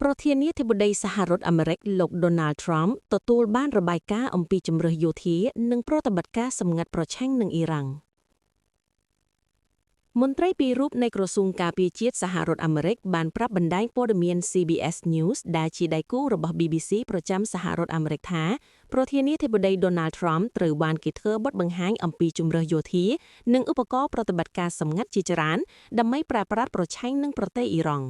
ប្រធានាធិបតីសហរដ្ឋអាមេរិកលោក Donald Trump ទទួលបានរបាយការណ៍អំពីជម្រើសយោធានិងប្រតិបត្តិការសម្ងាត់ប្រឆាំងនឹងអ៊ីរ៉ង់មន្ត្រីពីររូបនៃក្រសួងការពារជាតិសហរដ្ឋអាមេរិកបានប្រាប់បណ្ដាញព័ត៌មាន CBS News ដែលជាដៃគូរបស់ BBC ប្រចាំសហរដ្ឋអាមេរិកថាប្រធានាធិបតី Donald Trump ត្រូវបានគេធ្វើបទបង្ហាញអំពីជម្រើសយោធានិងឧបករណ៍ប្រតិបត្តិការសម្ងាត់ជាច្រើនដើម្បីប្រើប្រាស់ប្រឆាំងនឹងប្រទេសអ៊ីរ៉ង់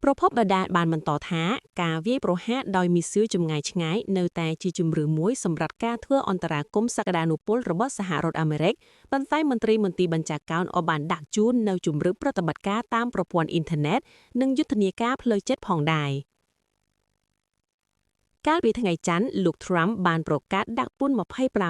ប្រភពដដែលបានបន្តថាការវាយប្រហារដោយមីស៊ីលចម្ងាយឆ្ងាយនៅតែជាជម្រើសមួយសម្រាប់ការធ្វើអន្តរាគមន៍សក្តានុពលរបស់សហរដ្ឋអាមេរិកប៉ុន្តែមន្ត្រីមន្ទីរបញ្ជាការក៏បានដាក់ជូននៅជម្រើសប្រតិបត្តិការតាមប្រព័ន្ធអ៊ីនធឺណិតនិងយុទ្ធនាការផ្លូវចិត្តផងដែរកាលពីថ្ងៃច័ន្ទលោក Trump បានប្រកាសដាក់ពន្ធ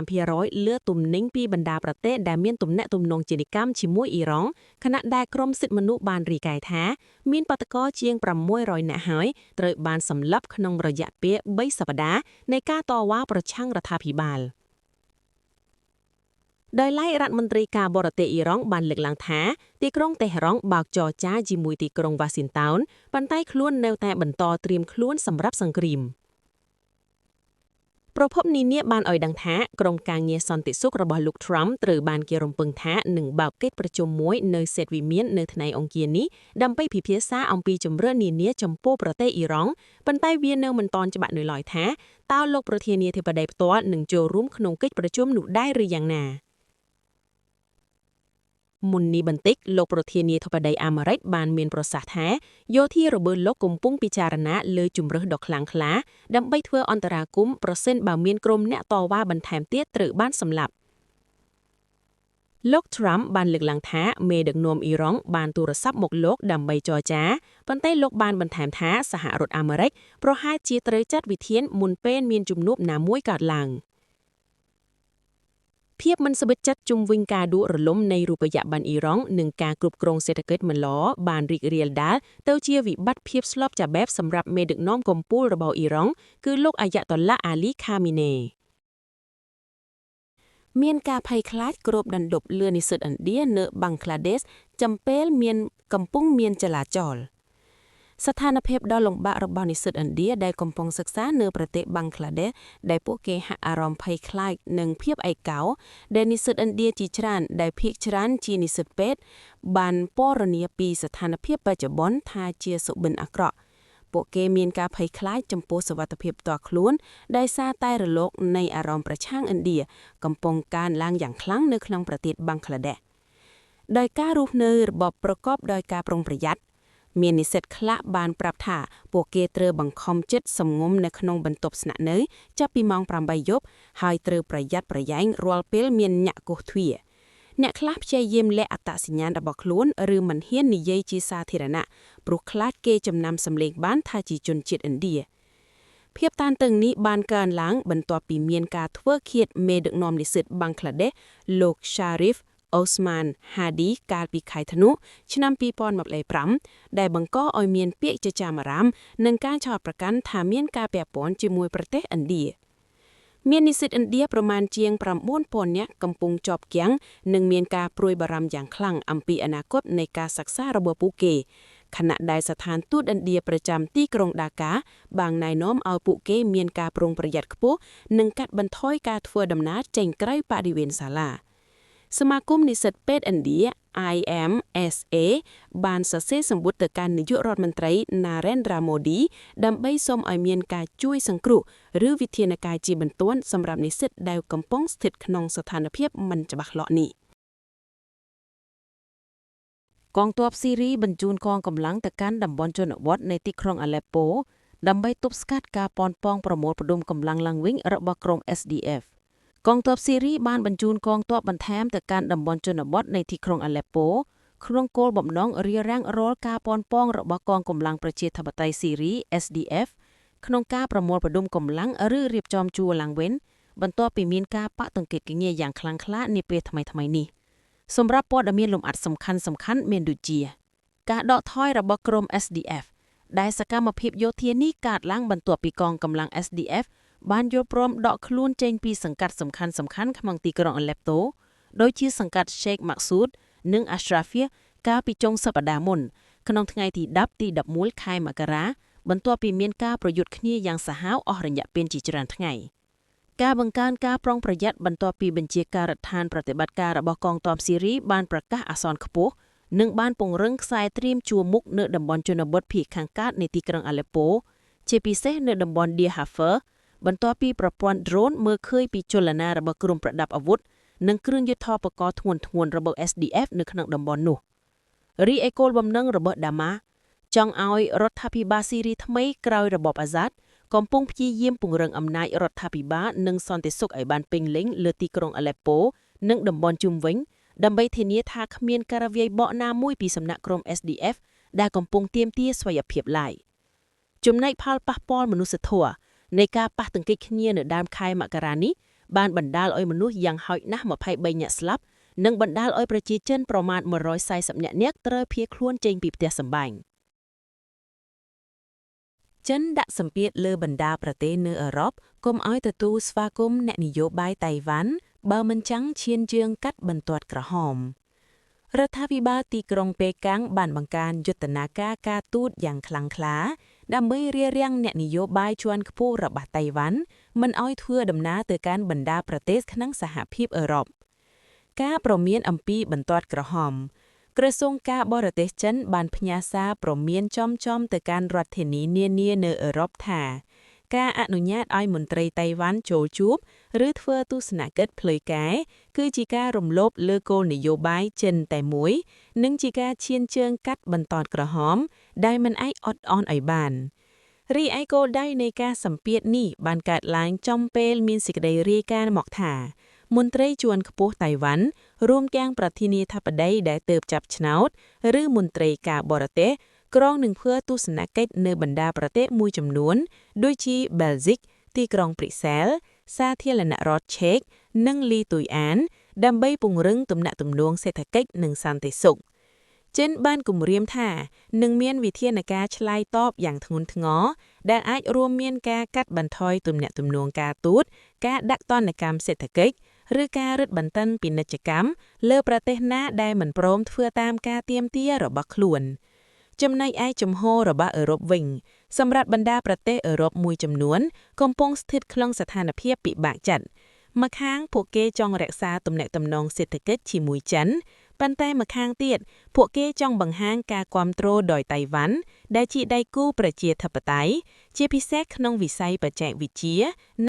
25%លើទំនិញពីបណ្ដាប្រទេសដែលមានទំនាក់ទំនងជានិកម្មជាមួយអ៊ីរ៉ង់ខណៈដែលក្រុមសិទ្ធិមនុស្សបានរាយការណ៍ថាមានបាតុករជាង600នាក់ហើយត្រូវបានសម្លាប់ក្នុងរយៈពេល3សប្តាហ៍នៃការតវ៉ាប្រឆាំងរដ្ឋាភិបាលដោយឡែករដ្ឋមន្ត្រីការបរទេសអ៊ីរ៉ង់បានលើកឡើងថាទីក្រុងតេហរ៉ង់បើកចរចាជាមួយទីក្រុងវ៉ាស៊ីនតោនប៉ុន្តែខ្លួននៅតែបន្តត្រៀមខ្លួនសម្រាប់សង្គ្រាមប្រភពនានាបានឲ្យដឹងថាក្រុមការងារសន្តិសុខរបស់លោក Trump ត្រូវបានគេរំពឹងថានឹងបើកកិច្ចប្រជុំមួយនៅសេតវិមាននៅថ្ងៃអង្គារនេះដើម្បីពិភាក្សាអំពីជម្រើសនានាចំពោះប្រទេសអ៊ីរ៉ង់ប៉ុន្តែវានៅមិនទាន់ច្បាស់នៅឡើយថាតើលោកប្រធានាធិបតីផ្ទាល់នឹងចូលរួមក្នុងកិច្ចប្រជុំនោះដែរឬយ៉ាងណាមុននេះបន្តិចលោកប្រធានាធិបតីអាមេរិកបានមានប្រសាសន៍ថាយោធារបស់លោកកំពុងពិចារណាលើជម្រើសដ៏ខ្លាំងក្លាដើម្បីធ្វើអន្តរាគមន៍ប្រសិនបើមានក្រុមអ្នកតវ៉ាបន្ថែមទៀតត្រូវបានសម្លាប់លោក Trump បានលើកឡើងថាមេដឹកនាំអ៊ីរ៉ង់បានទូរស័ព្ទមកលោកដើម្បីចរចាប៉ុន្តែលោកបានបន្ថែមថាសហរដ្ឋអាមេរិកប្រហែលជាត្រូវចាត់វិធានមុនពេលមានជំនួបណាមួយកើតឡើង។ភាពមិនសប្បាយចិត្តជុំវិញការដួលរលំនៃរូបិយប័ណ្ណអ៊ីរ៉ង់និងការគ្រប់គ្រងសេដ្ឋកិច្ចមិនល្អបានរីករាលដាលទៅជាវិបត្តិភាពស្លប់ចាបែបសម្រាប់មេដឹកនាំកំពូលរបស់អ៊ីរ៉ង់គឺលោកអាយ៉ាតូឡាអាលីខាមីនេមានការភ័យខ្លាចគ្របដណ្ដប់លើនិស្សិតឥណ្ឌានៅបង់ក្លាដេសចំពេលមានកំពុងមានចលាចលស្ថានភាពដ៏លំបាករបស់និស្សិតឥណ្ឌាដែលកំពុងសិក្សានៅប្រទេសបង់ក្លាដេសដែលពួកគេហាក់អារម្មណ៍ភ័យខ្លាចនិងភាពឯកោដែលនិស្សិតឥណ្ឌាជាច្រើនដែលភាគច្រើនជានិស្សិតពេទ្យបានពណ៌នាពីស្ថានភាពបច្ចុប្បន្នថាជាសុបិនអាក្រក់ពួកគេមានការភ័យខ្លាចចំពោះសុវត្ថិភាពផ្ទាល់ខ្លួនដោយសារតែរលកនៃអារម្មណ៍ប្រឆាំងឥណ្ឌាកំពុងកើនឡើងយ៉ាងខ្លាំងនៅក្នុងប្រទេសបង់ក្លាដេសដោយការរស់នៅរបបប្រកបដោយការប្រុងប្រយ័ត្នមាននិស្សិតខ្លះបានប្រាប់ថាពួកគេត្រូវបង្ខំចិត្តសំងំនៅក្នុងបន្ទប់ស្នាក់នៅចាប់ពីម៉ោង8យប់ហើយត្រូវប្រយ័ត្នប្រយែងរាល់ពេលមានអ្នកគោះទ្វារអ្នកខ្លះព្យាយាមលាក់អត្តសញ្ញាណរបស់ខ្លួនឬមិនហ៊ាននិយាយជាសាធារណៈព្រោះខ្លាចគេចំណាំសម្លេងបានថាជាជនជាតិឥណ្ឌាភាពតានតឹងនេះបានកើនឡើងបន្ទាប់ពីមានការធ្វើឃាតមេដឹកនាំនិស្សិតបង់ក្លាដេសលោក Sharif អូស្មានហាឌីកាលពីខែធ្នូឆ្នាំ2025ដែលបង្កឲ្យមានពាក្យចចាមអារ៉ាមនិងការចោទប្រកាន់ថាមានការពាក់ព័ន្ធជាមួយប្រទេសឥណ្ឌាមាននិស្សិតឥណ្ឌាប្រមាណជាង9000នាក់កំពុងជាប់គាំងនិងមានការព្រួយបារម្ភយ៉ាងខ្លាំងអំពីអនាគតនៃការសិក្សារបស់ពួកគេខណៈដែលស្ថានទូតឥណ្ឌាប្រចាំទីក្រុងដាកាបានណែនាំឲ្យពួកគេមានការប្រុងប្រយ័ត្នខ្ពស់និងកាត់បន្ថយការធ្វើដំណើរចេញក្រៅបរិវេណសាលាសមាគមនិស្សិតពេទ្យឥណ្ឌា IMSA បានសរសេរសម្បត្តិទៅកាន់នាយករដ្ឋមន្ត្រី Narendra Modi ដើម្បីសូមឲ្យមានការជួយសង្គ្រោះឬវិធានការជាបន្ទាន់សម្រាប់និស្សិតដែលកំពុងស្ថិតក្នុងស្ថានភាពមិនច្បាស់លាស់នេះ កងទ័ពស៊ីរីបញ្ជូនកងកម្លាំងទៅកាន់តំបន់ជនបទនៃទីក្រុងអាឡេប៉ូដើម្បីទប់ស្កាត់ការប៉ុនប៉ងប្រមូលផ្ដុំកម្លាំងឡើងវិញរបស់ក្រុម SDF កងទ័ពស៊ីរីបានបញ្ជូនកងទ័ពបន្ថែមទៅកាន់តំបន់ជនបទនៃទីក្រុងអាឡេប៉ូក្នុងគោលបំណងរារាំងរាល់ការប៉ុនប៉ងរបស់កងកម្លាំងប្រជាធិបតេយ្យស៊ីរី SDF ក្នុងការប្រមូលផ្ដុំកម្លាំងឬរៀបចំជួរឡើងវិញបន្ទាប់ពីមានការប៉ះទង្គិចគ្នាយ៉ាងខ្លាំងក្លានាពេលថ្មីៗនេះសម្រាប់ព័ត៌មានលម្អិតសំខាន់សំខាន់មានដូចជា ការដកថយរបស់ក្រុម SDF ដែលសកម្មភាពយោធានេះកើតឡើងបន្ទាប់ពីកងកម្លាំង SDF បានយល់ព្រមដកខ្លួនចេញពីសង្កាត់សំខាន់សំខាន់ក្នុងទីក្រុងអាឡេបតូដូចជាសង្កាត់ Sheikh Maqsoud និង Ashrafia កាលពីចុងសប្តាហ៍មុន ក្នុងថ្ងៃទី10ទី11ខែមករាបន្ទាប់ពីមានការប្រយុទ្ធគ្នាយ៉ាងសាហាវអស់រយៈពេលជាច្រើនថ្ងៃការបង្កើនការប្រុងប្រយ័ត្នបន្ទាប់ពីបញ្ជាការដ្ឋានប្រតិបត្តិការរបស់កងទ័ពស៊ីរីបានប្រកាសអាសន្នខ្ពស់និងបានពង្រឹងខ្សែត្រៀមជួរមុខនៅតំបន់ជនបទភាគខាងកើតនៃទីក្រុងអាឡេប៉ូជាពិសេសនៅតំបន់ Deir Hafer បន្ទាប់ពីប្រព័ន្ធដ្រូនមើលឃើញពីចលនារបស់ក្រុមប្រដាប់អាវុធនិងគ្រឿងយុទ្ធភករធ្ងន់ធ្ងររបស់ SDF នៅក្នុងតំបន់នោះរីឯគោលបំណងរបស់ដាម៉ាចង់ឲ្យរដ្ឋាភិបាលស៊ីរីថ្មីក្រោយរបបអាសាតកំពុងព្យាយាមពង្រឹងអំណាចរដ្ឋាភិបាលនិងសន្តិសុខឲ្យបានពេញលេញលើទីក្រុងអាឡេប៉ូនិងតំបន់ជុំវិញដើម្បីធានាថាគ្មានការវាយបកណាមួយពីសំណាក់ក្រុម SDF ដែលកំពុងទាមទារស្វ័យភាពឡើយចំណែកផលប៉ះពាល់មនុស្សធម៌នៃការប៉ះទង្គិចគ្នានៅដើមខែមករានេះបានបណ្ដាលឲ្យមនុស្សយ៉ាងហោចណាស់23នាក់ស្លាប់និងបណ្ដាលឲ្យប្រជាជនប្រមាណ140នាក់នាក់ត្រូវភៀសខ្លួនចេញពីផ្ទះសម្បែងចិនដាក់សម្ពាធលើបណ្ដាប្រទេសនៅអឺរ៉ុបកុំឲ្យទទួលស្វាគមន៍អ្នកនយោបាយតៃវ៉ាន់បើមិនចង់ឈានជើងកាត់បន្ទាត់ក្រហមរដ្ឋាភិបាលទីក្រុងប៉េកាំងបានបង្កើនយុទ្ធនាការការទូតយ៉ាងខ្លាំងក្លាដើម្បីរារាំងអ្នកនយោបាយជាន់ខ្ពស់របស់តៃវ៉ាន់មិនឲ្យធ្វើដំណើរទៅកាន់បណ្ដាប្រទេសក្នុងសហភាពអឺរ៉ុបការប្រមានអំពីបន្ទាត់ក្រហមក្រសួងការបរទេសចិនបានផ្ញើសារព្រមានចំៗទៅកាន់រដ្ឋធានីនានានៅអឺរ៉ុបថាការអនុញ្ញាតឲ្យមន្ត្រីតៃវ៉ាន់ចូលជួបឬធ្វើទស្សនកិច្ចផ្លូវការគឺជាការរំលោភលើគោលនយោបាយចិនតែមួយនិងជាការឈានជើងកាត់បន្ទាត់ក្រហមដែលមិនអាចអត់ឱនឲ្យបានរីឯគោលដៅនៃការសម្ពាធនេះបានកើតឡើងចំពេលមានសេចក្តីរាយការណ៍មកថាមន្ត្រីជាន់ខ្ពស់តៃវ៉ាន់រួមទាំងប្រធានាធិបតីដែលទើបចាប់ឆ្នោតឬមន្ត្រីការបរទេសគ្រោងនឹងធ្វើទស្សនកិច្ចនៅបណ្ដាប្រទេសមួយចំនួនដូចជាបែលហ្សិកទីក្រុងព្រិសែលសាធារណរដ្ឋឆេកនិងលីទុយអានដើម្បីពង្រឹងទំនាក់ទំនងសេដ្ឋកិច្ចនិងសន្តិសុខចិនបានគំរាមថានឹងមានវិធានការឆ្លើយតបយ៉ាងធ្ងន់ធ្ងរដែលអាចរួមមានការកាត់បន្ថយទំនាក់ទំនងការទូតការដាក់ទណ្ឌកម្មសេដ្ឋកិច្ចឬការរឹតបន្តឹងពាណិជ្ជកម្មលើប្រទេសណាដែលមិនព្រមធ្វើតាមការទាមទាររបស់ខ្លួនចំណែកឯជំហររបស់អឺរ៉ុបវិញសម្រាប់បណ្ដាប្រទេសអឺរ៉ុបមួយចំនួនកំពុងស្ថិតក្នុងស្ថានភាពពិបាកចិត្តម្ខាងពួកគេចង់រក្សាទំនាក់ទំនងសេដ្ឋកិច្ចជាមួយចិនប៉ុន្តែម្ខាងទៀតពួកគេចង់បង្ហាញការគាំទ្រដោយតៃវ៉ាន់ដែលជាដៃគូប្រជាធិបតេយ្យជាពិសេសក្នុងវិស័យបច្ចេកវិទ្យា។